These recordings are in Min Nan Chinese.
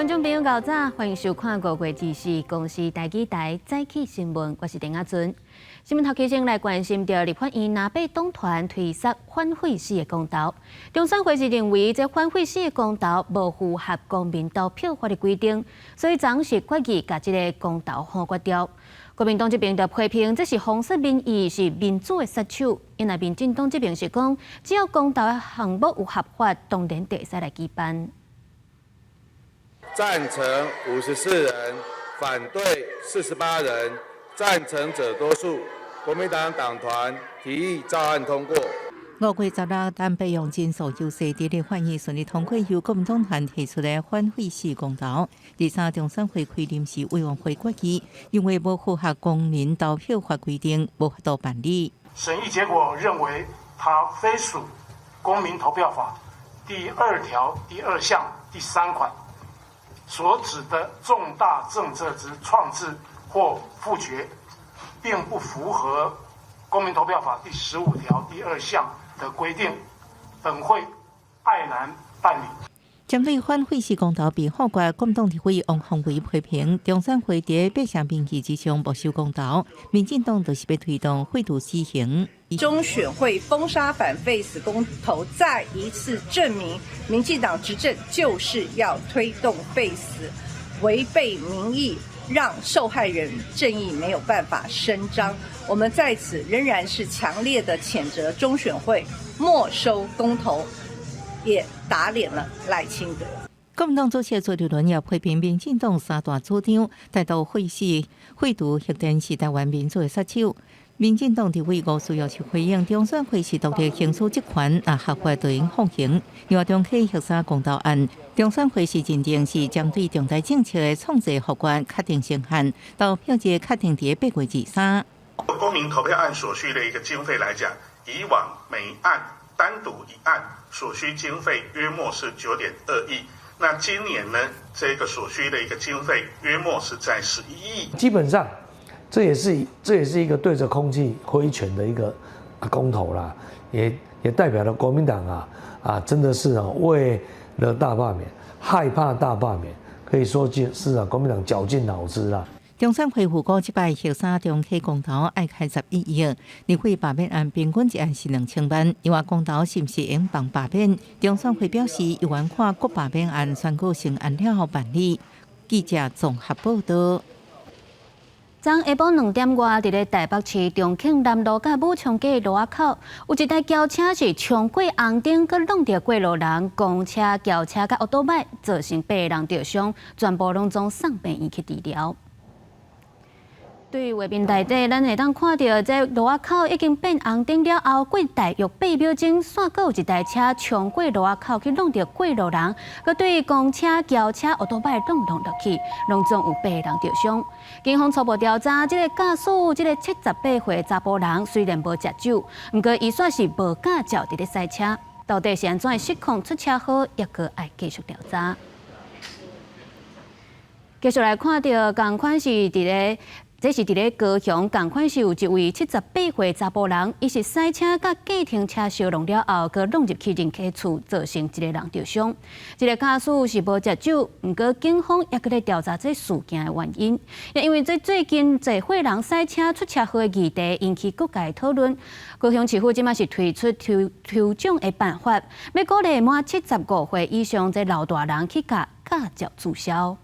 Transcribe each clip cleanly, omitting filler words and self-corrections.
觀眾朋友，早，歡迎收看5月24公視台語台早起新聞，我是鄧阿尊。新聞頭起先來關心著立法院藍白黨團推捒反廢死的公投，中選會是認為這反廢死的公投無符合公民投票法的規定，所以昨是決議共這个公投否決掉。國民黨這邊就批評這是封殺民意，是民主的殺手。因為民進黨這邊是講，只要公投的項目有合法，當然就會使來舉辦。贊成54人，反對48人，贊成者多數。國民黨黨團提議照案通過。5月16，藍白用人數優勢佇立法院順利通過由國民黨團提出的反廢死公投。第三中選會開臨時委員會決議，因為無符合公民投票法規定，無法度辦理。審議結果認為，它非屬公民投票法第二條第二項第三款所指的重大政策之創制或複決，並不符合公民投票法第15條第二項的規定，本會礙難辦理。針對反廢死公投被否決，國民黨立委王鴻薇批評中選會佇百姓民意之上沒收公投，民進黨就是欲推動廢除死刑。中選會封殺反廢死公投，再一次證明民進黨執政就是要推動廢死，違背民意，讓受害人正義沒有辦法伸張。我們在此仍然是強烈的譴責中選會沒收公投，也打臉了賴清德。國民黨主席朱立倫也批評民進黨三大主張，台獨廢死、廢除核電是台灣民主的殺手。民進黨立委吳思瑤就回應，中選會是獨立行使職權，若合法就應放行。另外，中興核三公投案，中選會是認定是針對重大政策的創制否決，確定時限，投票日確定佇8月23。公民投票案所需的一個經費來講，以往每案單獨一案所需經費約莫是9.2億，那今年呢，這個所需的一個經費約莫是在11億。基本上，這也是一個對着空氣揮拳的一個公投啦，也代表了國民黨啊，真的是啊，為了大罷免，害怕大罷免，可以說就是啊，國民黨絞盡腦汁啦。中選會預估這擺核三重啟公投愛開11億，立委罷免案平均一案是2000萬。另外公投是毋是會放罷免？中選會表示，猶原看各罷免案宣告成案了後辦理。記者綜合報道。昨下晡2點外，佇咧台北市重慶南路佮武昌街路仔口，有一台轎車是衝過紅燈，閣挵著過路人，公車、轎車佮歐多擺，造成八个人著傷，全部攏總送病院去治療。對畫面內底，咱會當看著這路仔口已經變紅燈了後，過大約8秒鐘，煞閣有一台車衝過路仔口去挵著過路人，閣對公車、轎車、歐多擺攏挵落去，攏總有八個人著傷。警方初步調查，這个駕駛這个78歲查埔人雖然無食酒，毋過伊煞是無駕照佇咧駛車，到底是按怎失控出車禍，猶閣愛繼續調查。繼續來看著，仝款是佇咧。這是佇咧高雄，仝款是有一位78歲查埔人，伊是駛車佮計程車相挵了後，閣挵入去人家厝，造成一个人著傷。這个駕駛是無食酒，毋過警方猶閣咧調查這事件的原因。也因為這最近濟歲人駛車出車禍的議題引起各界討論，高雄市府這馬是推出抽抽獎的辦法，欲鼓勵滿75歲以上這老大人去共駕照註銷。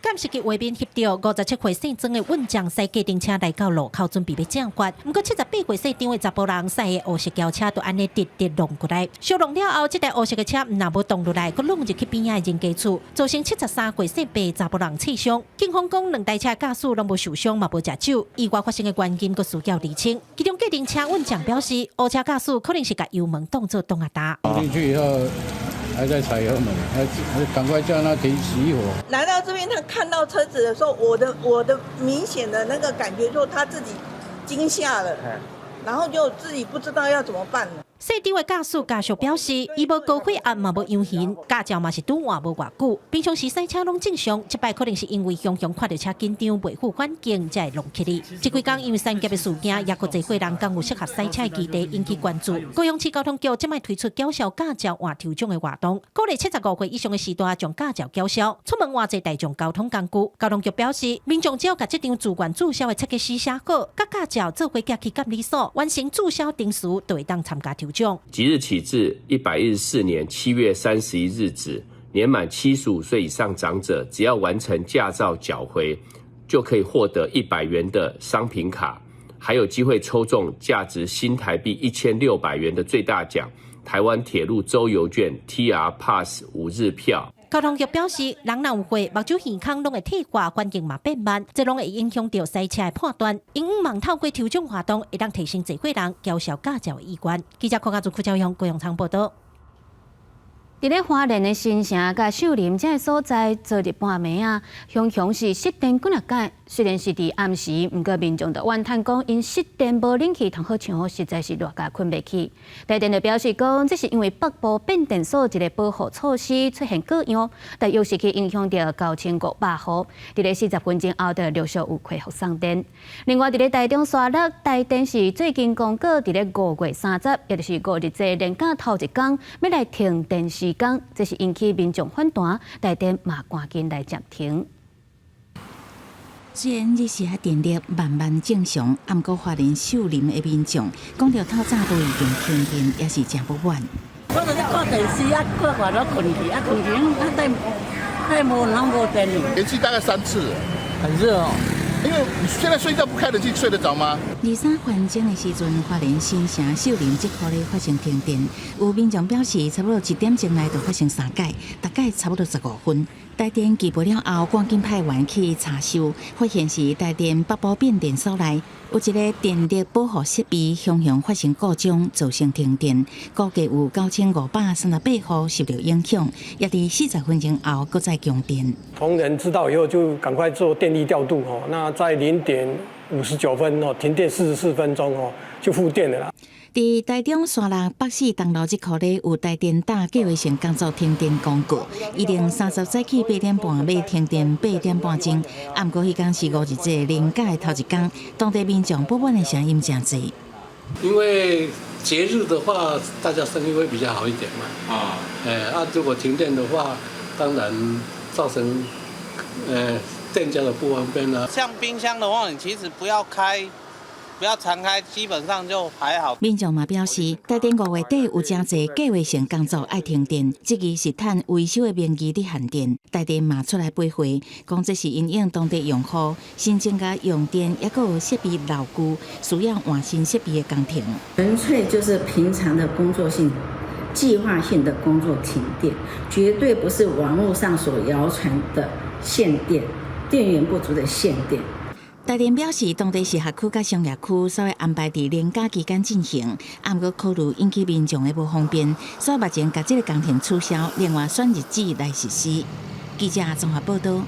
監視器畫面翕著57歲姓曾的運將駛計程車來到路口，準備欲正決。毋過78歲姓張的查埔人駛的烏色轎車，就按呢直直挵過來。相挵了後，這台烏色的車毋但無動落來，閣挵入去邊仔的人家厝，造成73歲姓白的查埔人刺傷。警方講，兩台車駕駛攏無受傷，嘛無食酒。意外發生的原因閣需要釐清。其中計程車運將表示，烏車駕駛可能是共油門當做擋壓踏。進去以後，還在踩油門，還趕快叫他停熄火。來到這邊，他看到車子的時候，我的明顯的那個感覺，就他自己驚嚇了，然後就自己不知道要怎麼辦了。姓張的駕駛家屬表示，伊無高血壓嘛無陽痈，駕照嘛是拄換無偌久，平常時駛車攏正常，這擺可能是因為雄雄看著車緊張，袂赴反應才會弄起哩。這幾工因為三峽的事件，也閣濟歲人講有適合駛車的議題引起關注。高雄市交通局這擺推出繳銷駕照換抽獎的活動，鼓勵75歲以上的序大將駕照繳銷，出門換坐大眾交通工具。交通局表示，民眾只要共這張自願註銷的切結書寫好，佮駕照做伙寄去監理所，完成註銷程序，就會當參加抽獎。即日起至114年7月31日止，年滿75歲以上長者，只要完成駕照繳回，就可以獲得100元的商品卡，還有機會抽中價值新台幣1600元的最大獎——台灣鐵路周遊券 TR Pass 5日票。交通局表示，人若有歲，目睭耳孔攏會退化，反應嘛變慢，這攏會影響著駛車的判斷。因此望透過抽獎活動，會當提升濟歲人繳銷駕照的意願。記者柯家祖、柯昭勇、高永昌報道。佇咧花蓮的新城佮秀林這个所在，昨日半暝啊，雄雄是失電幾若擺。雖然是佇暗時，毋過民眾就怨嘆講，𪜶失電無冷氣通好唱好，實在是熱甲睏袂去。台電就表示講，這是因為北部變電所一个保護措施出現過樣，但又是去影響著9500戶。佇咧40分鐘後，就陸續有恢復送電。另外，佇咧台中沙鹿，台電是最近公告，佇咧5月30，也就是五日節連假頭一工，欲來停電時工，這是引起民眾反彈，台電嘛趕緊來暫停。雖然日時仔電力慢慢正常，毋過花蓮秀林的民眾講著透早都已經停電，也是誠不滿。我就是看電視啊，看看就睏去，啊睏去，啊等等無攏無電去。連續大概三次，很熱哦。因為你現在睡覺不開冷氣睡得著嗎？23環鐘的時陣，花蓮新城秀林這區咧發生停電，有民眾表示，差不多1點鐘內就發生三擺，大概差不多15分。台電據報了後，趕緊派員去查收，發現是台電北部變電所內有一個電力保護設備雄雄發生故障，造成停電，估計有9538戶受著影響，也佇40分鐘後閣再供電。同仁知道以後就趕快做電力調度哦，那在0點59分哦，停電44分鐘哦，就復電了啦。佇台中沙鹿北勢東路這區咧，有台電搭計劃性工作停電公告，預定30早起8點半欲停電8點半鐘，毋過彼工是五日節連假的頭一工，當地民眾不滿的聲音誠濟。因為節日的話，大家生意會比較好一點嘛。啊，啊，如果停電的話，當然造成店家的不方便啦。像冰箱的話，你其實不要開。不要常開，基本上就還好。民眾嘛表示，台電5月底有誠濟計劃性工作愛停電，這個是趁維修的名義佇限電。台電嘛出來回話，講這是因應當地用戶新增加用電，抑閣有設備老舊，需要換新設備的工程。純粹就是平常的工作性、計劃性的工作停電，絕對不是網絡上所謠傳的限電、電源不足的限電。台電表示，當地是轄區佮商業區，所以安排佇連假期間進行，毋過考慮引起民眾的無方便，所以目前共這个工程取消，另外選日子來實施。記者綜合報道。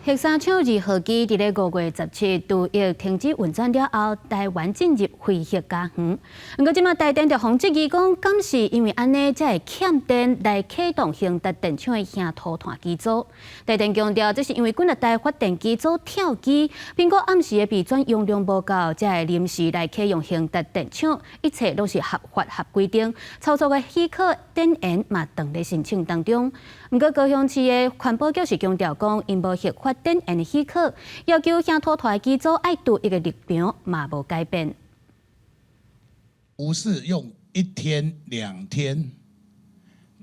核三廠二號機佇咧5月17杜疫停止運轉了後，台灣進入非核家園。毋過這馬台電就予質疑講，敢是因為按呢才會欠電來啟動興達電廠的興塗炭機組？台電強調，這是因為幾若台發電機組跳機，蘋果暗時的備轉容量無夠，才會臨時來啟用興達電廠，一切攏是合法合規定，操作的許可電源嘛當咧申請當中。毋過高雄市的環保局是強調講，𪜶無核發電源的許可，要求興塗炭機組愛獨一个立場嘛無改變。不是用一天兩天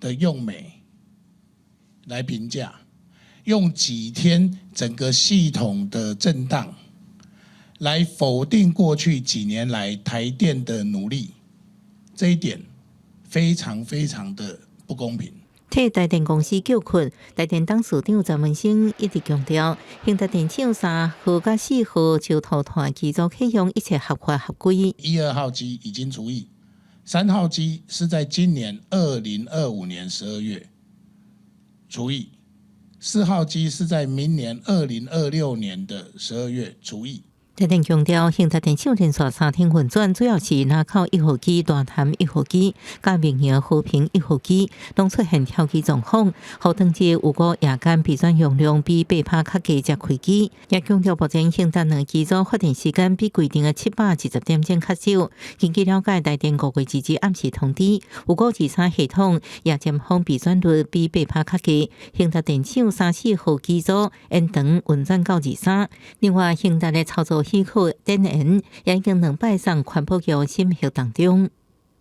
的用煤來評價，用幾天整個系統的震盪來否定過去幾年來台電的努力，這一點非常非常的不公平。替台電公司叫屈，台電董事長陳文生一直強調，興達電廠3號佮4號石塗炭機組啟用一切合法合規。一二號機已經除役，3號機是在今年2025年12月除役，4號機是在明年2026年的12月除役。台電強調，興達電廠連續3天運轉，主要是林口1號機、大潭1號機、佮明營和平1號機，攏出現跳機狀況，予當日有五夜間備轉容量比8趴較低才開機。也強調，目前興達兩機組發電時間比規定的720點鐘較少。根據了解，台電5月2日暗時通知，有五二三系統夜尖峰備轉率比8趴較低，興達電廠三四號機組延長運轉到23。另外，興達的操作許可展延也已經兩擺送環保局審核當中。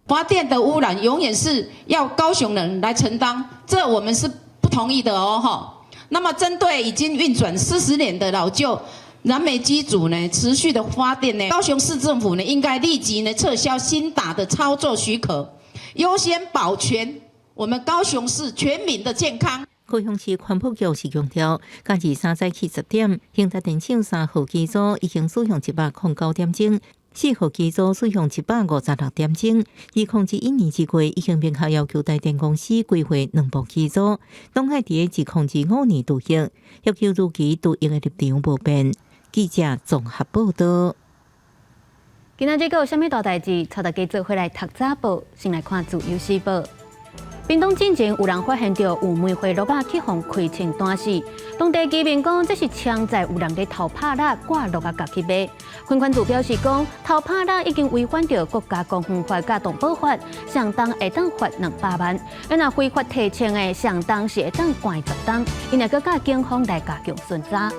發電的污染永遠是要高雄人來承擔，這我們是不同意的哦，哈。那麼針對已經運轉40年的老舊燃煤機組呢，持續的發電呢，高雄市政府呢應該立即呢撤銷興達的操作許可，優先保全我們高雄市全民的健康。高雄市環保局是強調，佮23早起10點，興達電廠三號機組已經使用109點鐘，四號機組使用156點鐘。2021年2月已經明確要求台電公司規劃兩部機組，攏愛佇2025年除役，要求如期除役的立場無變。記者綜合報道。今仔日閣有啥物大代誌？帶大家做伙來讀早報，先來看自由時報。屏東進前有人發現著有梅花鹿仔去予開槍彈死，當地居民講這是槍載有人佇偷拍獵掛鹿仔角去賣。環環署表示講，偷拍獵已經違反著國家公園法佮動保法，上重會當罰200萬。若非法提槍的，上重是會當關10冬。𪜶會閣佮警方來加強巡查。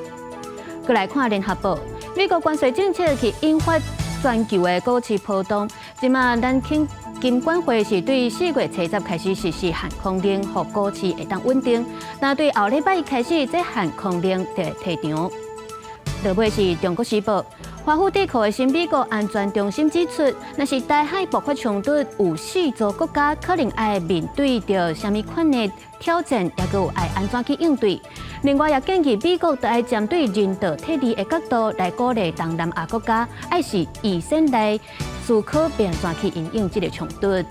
閣來看聯合報，美國關稅政策去引發全球的股市波動，這馬咱聽。金管會是對4月70開始實施限空令，予股市會當穩定。但對後禮拜一開始，這限空令就會退場。落尾是中國時報，華府智庫的新美國安全中心指出，若是台海爆發衝突，有四組國家可能愛面對著啥物款的挑戰，抑閣有愛按怎去應對。另外，也建議美國著愛針對人道撤離的角度來鼓勵東南亞國家，愛是預先來思考欲按怎去因應這个衝突。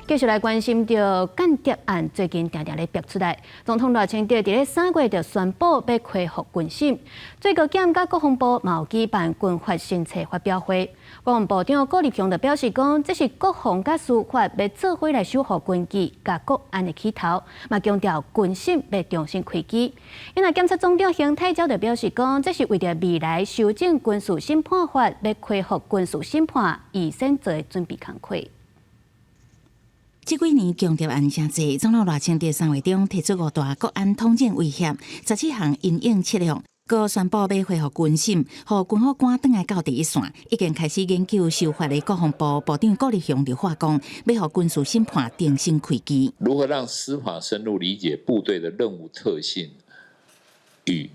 繼續來關心著間諜案，最近定定咧爆出來。總統賴清德佇咧3月就宣布欲恢復軍審，最高檢佮國防部嘛有舉辦軍法新冊發表會。國防部長顧立雄就表示講，這是國防佮司法欲做伙來守護軍紀佮國安的起頭，嘛強調軍審欲重新開機。因為檢察總長邢泰昭就表示講，這是為著未來修正軍事審判法，欲恢復軍事審判預先做的準備工課。這幾年共諜案誠濟，總統賴清德3月中提出五大國安統戰威脅，17項因應策略，閣宣布欲恢復軍審，予軍法官轉來到第一線，已經開始研究修法的國防部部長顧立雄就話講，欲予軍事審判重新開機。如何讓司法深入理解部隊的任務特性與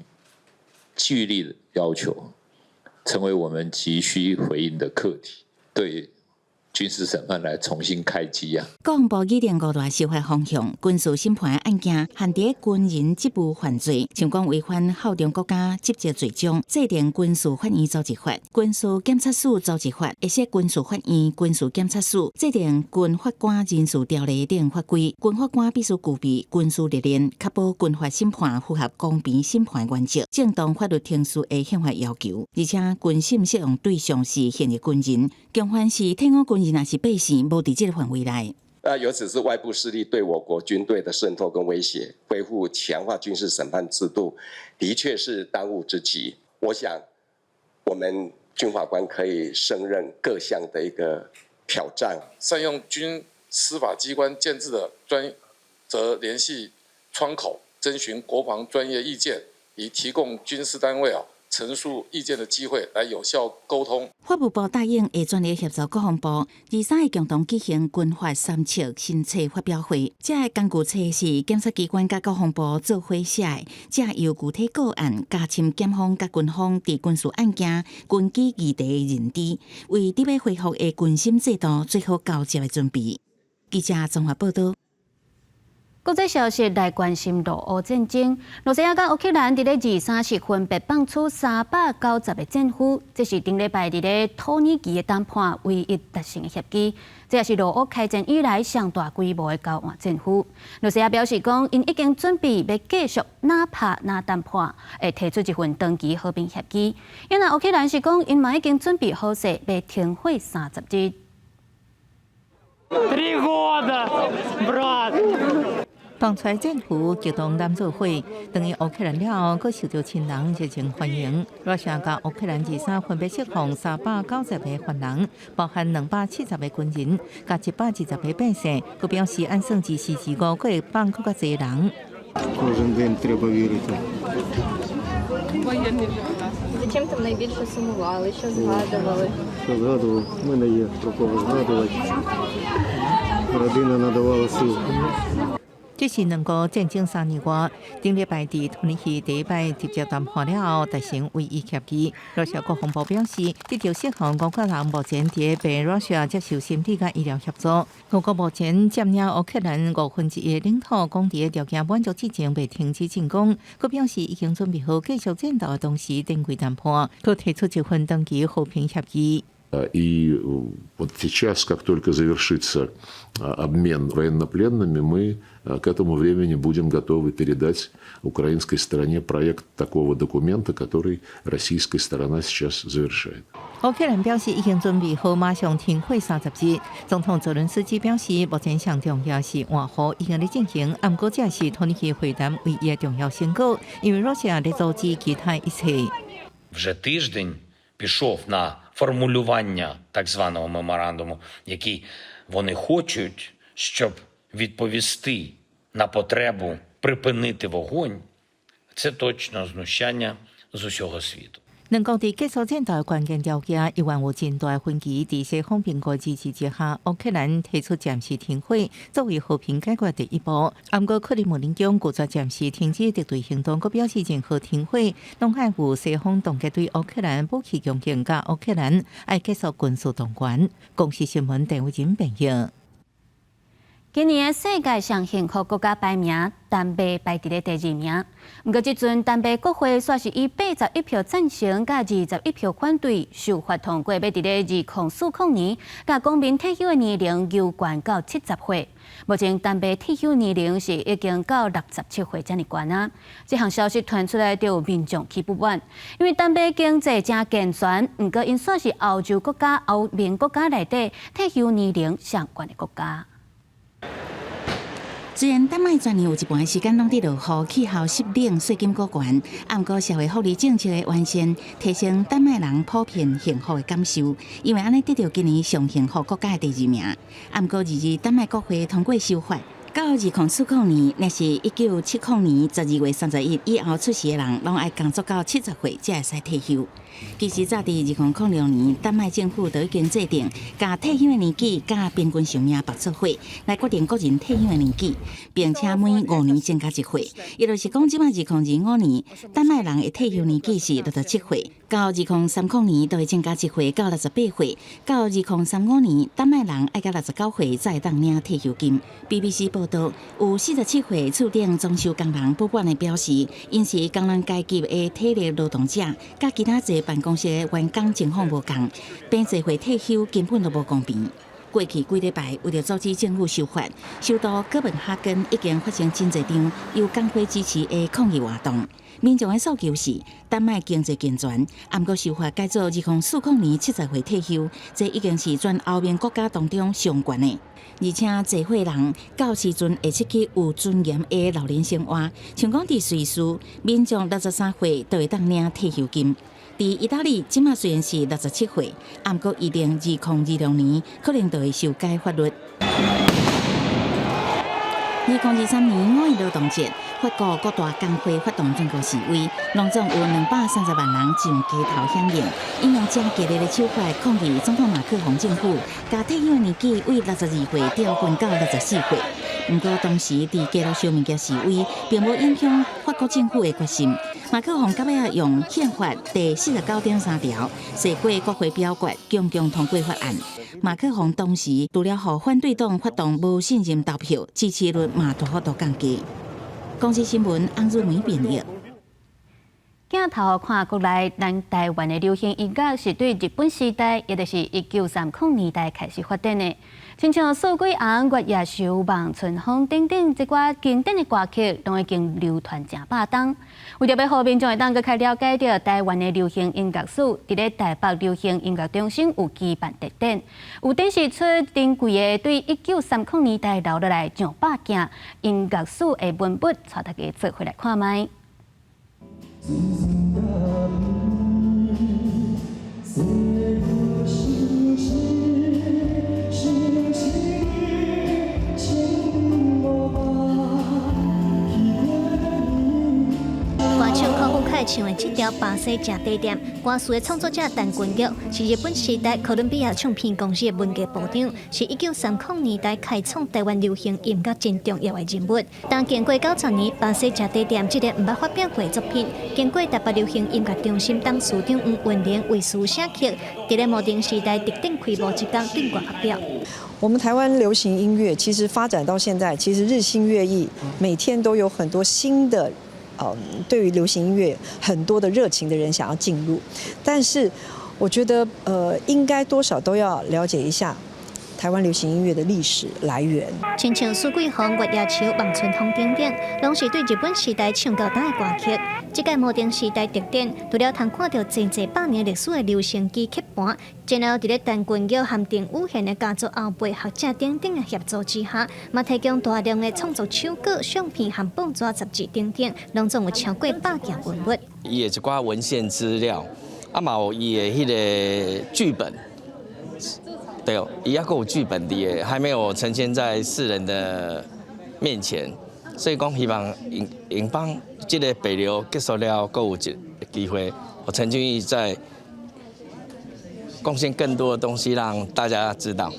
紀律的要求，成為我們急需回應的課題。對。軍事審判來重新開機啊！國防部擬定五大修法方向，軍事審判案件限佇軍人職務犯罪，像講違反效忠國家職責罪中，制定軍事法院組織法、軍事檢察署組織法，會設軍事法院、軍事檢察署，制定軍法官人事條例等法規。軍法官必須具備軍事歷練，確保軍法審判符合公平審判原則、正當法律程序的憲法要求。而且軍審適用對象是現役軍人，共犯是退伍軍人，若是百姓，無佇這個範圍內。那尤其是外部勢力對我國軍隊的滲透跟威脅，恢復強化軍事審判制度，的確是當務之急。我想，我們軍法官可以勝任各項的一個挑戰。善用軍司法機關建制的專責聯繫窗口，徵詢國防專業意見，以提供軍事單位陳述意見的機會，來有效溝通。法務部答應會全力協助國防部，23日共同舉行軍法三冊新冊發表會。這个工具冊是檢察機關佮國防部做伙寫的，藉由具體個案加深檢方佮軍方佇軍事案件軍紀議題的認知，為佇欲恢復的軍審制度做好交接的準備。記者綜合報道。國際消息來關心俄烏戰爭，羅西亞佮烏克蘭佇咧23日分別放出390個戰俘，這是頂禮拜佇咧土耳其的談判唯一達成的協議。這也是俄烏開戰以來上大規模的交換戰俘。羅西亞表示講，𪜶已經準備欲繼續哪拍哪談判，會提出一份長期和平協議。因為烏克蘭是講，𪜶嘛已經準備好勢，欲停火30日。 Три года, брат. 放出來戰俘激動攬做伙，轉去烏克蘭了後，閣受著親人熱情歡迎。羅西亞佮烏克蘭23分別釋放390個犯人，包含270個軍人，佮120個百姓。閣表示按算二四二五閣會放閣較濟人。 Кожен день треба вірити. За чим там найбільше сумували, що згадували? Що згадував? У мене є про кого згадувати. Родина надавала сил. 這是兩國戰爭3年外，頂禮拜佇土耳其第一擺直接談判了後達成唯一協議。羅西亞國防部表示，得著釋放烏克蘭目前佇白羅西亞接受心理佮醫療協助。俄國目前佔領烏克蘭1/5的領土，講佇條件滿足之前袂停止進攻。閣表示已經準備好繼續戰鬥的同時，展開談判，閣提出一份長期和平協議。 И вот сейчас, как только завершится обмен военнопленными, мы к этому времени будем готовы передать украинской стороне проект такого документа, который российская сторона сейчас завершает. 烏克蘭表示已經準備好馬上停火30日。總統澤倫斯基表示，目前上重要是換俘已經咧進行，毋過這是土耳其會談唯一的重要成果，因為羅西亞咧阻止其他一切。 Вже тиждень пішов на формулювання так званого меморандуму, який вони хочуть, щоб відповісти на потребу припинити вогонь. Це точно знущання з усього світу. 兩國佇結束戰鬥的關鍵條件，猶原有真大分歧。佇西方評估支持之下，烏克蘭提出暫時停火作為和平解決第一步。毋過克里姆林宮拒絕暫時停止敵對行動，閣表示任何停火攏愛有西方凍結對烏克蘭武器供應，佮烏克蘭愛結束軍事動員。公視新聞鄧偉仁編譯。今年世界上幸福國家排名，丹麥排佇咧第二名。毋過這陣丹麥國會煞是以81票贊成，佮21票反對，修法通過，欲佇咧2040年，共國民退休的年齡延懸到70歲。目前丹麥退休年齡是已經到67歲遮爾懸啊！這項消息傳出來，就有民眾起不滿，因為丹麥經濟誠健全，毋過𪜶煞是歐洲國家、歐盟國家內底退休年齡上懸的國家。雖然丹麥全年有一半時間攏佇落雨，氣候濕冷，稅金閣懸，毋過社會福利政策的完善，提升丹麥人普遍幸福的感受，因為按呢得著今年上幸福國家的第二名。毋過22日丹麥國會通過修法，到2040年，若是1970年12月31以後出世的人，攏愛工作到70歲才會使退休。其實早佇2006年，丹麥政府就已經制定，共退休的年紀佮平均壽命綁做伙，來決定個人退休的年紀，並且每5年增加1歲。伊就是講，這擺2025年，丹麥人的退休年紀是67歲，到2030年就會增加1歲到68歲，到2035年，丹麥人愛到69歲才會當領退休金。BBC 報道，有47歲厝頂裝修工人不滿的表示，𪜶是工人階級的體力勞動者，佮其他坐辦公室的員工情況無仝，變濟歲退休根本就無公平。過去幾禮拜，為著阻止政府修法，首都哥本哈根已經發生真濟場由工會支持的抗議活動。民眾的訴求是，丹麥經濟健全，毋過修法改做2040年70歲退休，這已經是全歐盟國家當中上懸的。而且濟歲人到時陣會失去有尊嚴的老年生活。像講佇瑞士，民眾63歲就會當領退休金。佇意大利，這馬雖然是67歲，毋過預定2026年可能就會修改法律。2023年五一勞動節，法國各大工會發動全國示威，攏總有230萬人上街頭響應，應用誠激烈的手法抗議總統馬克宏政府，共退休的年紀為62歲調懸到64歲。毋過當時佇街路燒物件示威，並無影響法國政府的決心。馬克宏到尾仔用憲法第49.3條，踅過國會表決，強強通過法案。馬克宏當時除了予反對黨發動無信任投票，支持率嘛大幅度降低。公視新聞翁如梅編譯。鏡頭看過來，咱台灣的流行音樂是對日本時代，也就是1930年代開始發展的。親像四季紅、月夜愁、望春風等等，這寡經典的歌曲，攏已經流傳成百冬。為著欲予民眾會當閣較了解著台灣的流行音樂史，佇咧台北流行音樂中心有舉辦特展，有展示出珍貴的對1930年代留落來上百件音樂史的文物，帶大家做伙來看覓。歌手柯富凱唱的這條巴西食茶店，歌詞的創作者陳君玉是日本時代哥倫比亞唱片公司的文藝部長，是1930年代開創台灣流行音樂真重要的人物。但經過90年，巴西食茶店這個毋捌發表過作品，經過台北流行音樂中心董事長黃文玲為書寫曲，佇咧摩登時代特展開幕這工對外發表。我們台灣流行音樂其實發展到現在，其實日新月異，每天都有很多新的。對於流行音樂很多的熱情的人想要進入，但是我覺得，應該多少都要了解一下台灣流行音樂的歷史來源。親像四季紅、月夜愁、望春風等等，攏是對日本時代唱到今的歌曲。這屆摩登時代特展，除了通看著真濟百年歷史的留聲機曲盤，然後佇咧陳君玉和鄭宇賢的家族後輩學者等等的協助之下，嘛提供大量的創作手稿、相片和報紙、雜誌等等，攏總有超過百件文物。伊的一寡文獻資料，啊嘛有伊的彼个劇本。對哦，伊猶閣有劇本佇个，還沒有呈現在世人的面前，所以講希望影影幫這个北流結束了，閣有一个機會，予陳俊義再貢獻更多的東西，讓大家知道。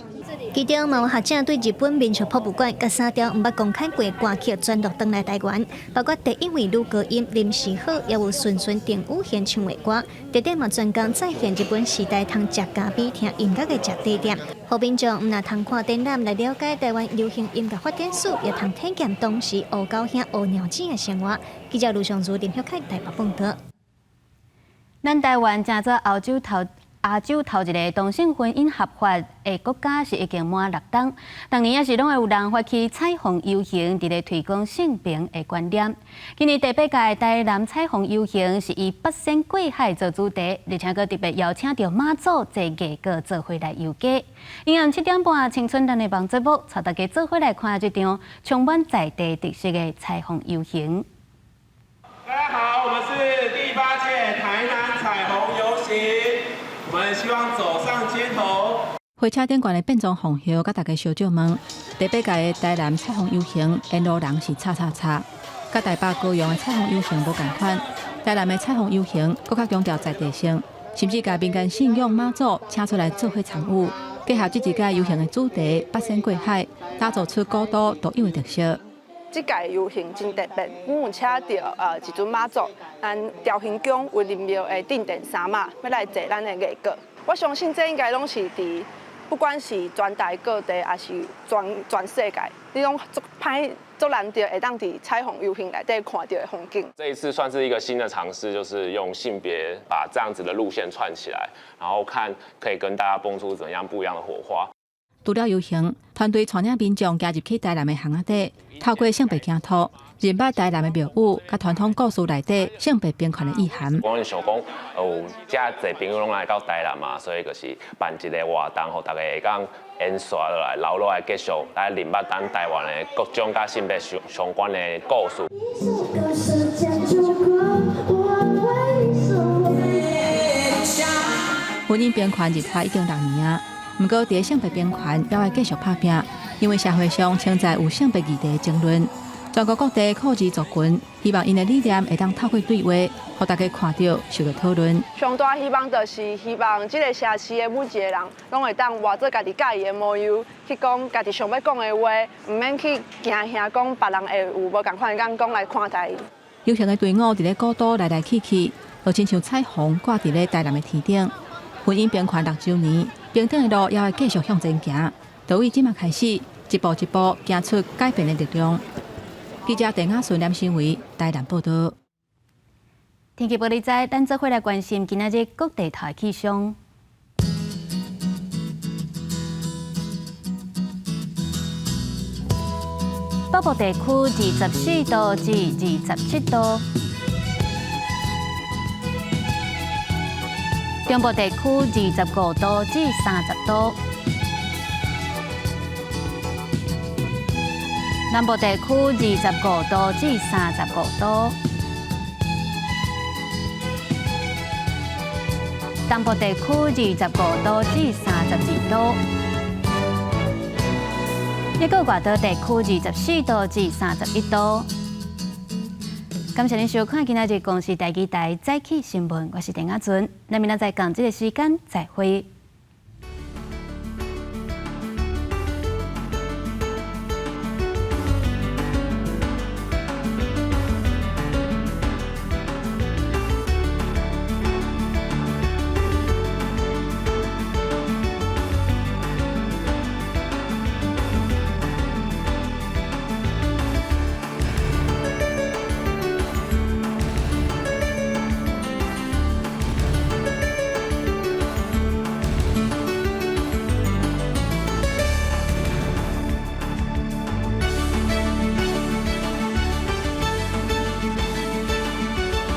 其中嘛有學者對日本民俗博物館佮三條毋捌公開過歌曲轉錄轉來台灣，包括第一位女高音林時好，也有孫孫鄭宇賢唱的歌。特展嘛專工再現日本時代通食咖啡聽音樂的食茶店，予民眾毋但通看展覽來了解台灣流行音樂發展史，也通體驗當時烏狗兄烏鳥子的生活。記者盧尚如林旭凱台北報導。咱台灣成做歐洲頭。亞洲頭一个同性婚姻合法的國家是已經滿六冬，逐年也是攏會有人發起彩虹遊行，佇咧推廣性平的觀念。今年第八屆台南彩虹遊行是以八仙過海做主題，而且閣特別邀請著媽祖坐藝閣做伙來遊街。營養7點半，青春咱的網節目，帶大家做伙來看這場充滿在地特色的彩虹遊行。大家好，我們是第八屆台南彩虹遊行。我們希望走上街頭。火車頂懸的變裝皇后，佮大家相借問，第八屆的台南彩虹遊行，沿路人是插插插，佮台北高雄的彩虹遊行無仝款。台南的彩虹遊行，閣較強調在地性，甚至共民間信仰媽祖請出來做伙參與，結合這一屆遊行的主題八仙過海，打造出古都獨有的特色。這屆遊行真特別，阮有請著一尊媽祖，咱朝興宮威靈廟的鎮殿三媽，欲來坐咱的藝閣。我相信這應該攏是佇不管是全台各地，抑是全世界，你攏足歹足難得會當佇彩虹遊行內底看著的風景。這一次算是一個新的嘗試，就是用性別把這樣子的路線串起來，然後看可以跟大家蹦出怎樣不一樣的火花。除了遊行，團隊帶領民眾行入去台南的巷仔底，透過性別鏡頭，認捌台南的廟宇，佮傳統故事內底性別平權的意涵。我想講，有遮濟朋友攏來到台南嘛，所以就是辦一个活動，予大家會當延續落來，留落來繼續來認捌咱台灣的各種佮性別相關的故事。婚姻平權入法已經6年啊。毋過，佇性別平權猶愛繼續拍拚，因為社會上存在有性別議題的爭論。全國各地酷兒族群希望𪜶的理念會當透過對話，予大家看著，受著討論。上大希望就是希望這个城市的每一个人，攏會當活做家己佮意的模樣，去講家己想欲講的話，毋免去驚嚇講別人會有無仝款的眼光來看待伊。遊行的隊伍佇咧古都來來去去，就親像彩虹掛佇咧台南的天頂。婚姻平權六週年，平等的路猶會繼續向前行。就對這馬開始，一步一步行出改變的力量。記者鄧亞順、連新偉台南報導。天氣報你知，咱做伙來關心今仔日各地頭氣象。北部地區24度至27度，中部地區25度至30度，南部地區25度至35度，東部地區25度至32度。一個外島地區24度至31度。感謝您收看今仔日公視台語台早起新聞，我是鄭雅純，咱明仔載仝這个時間再會。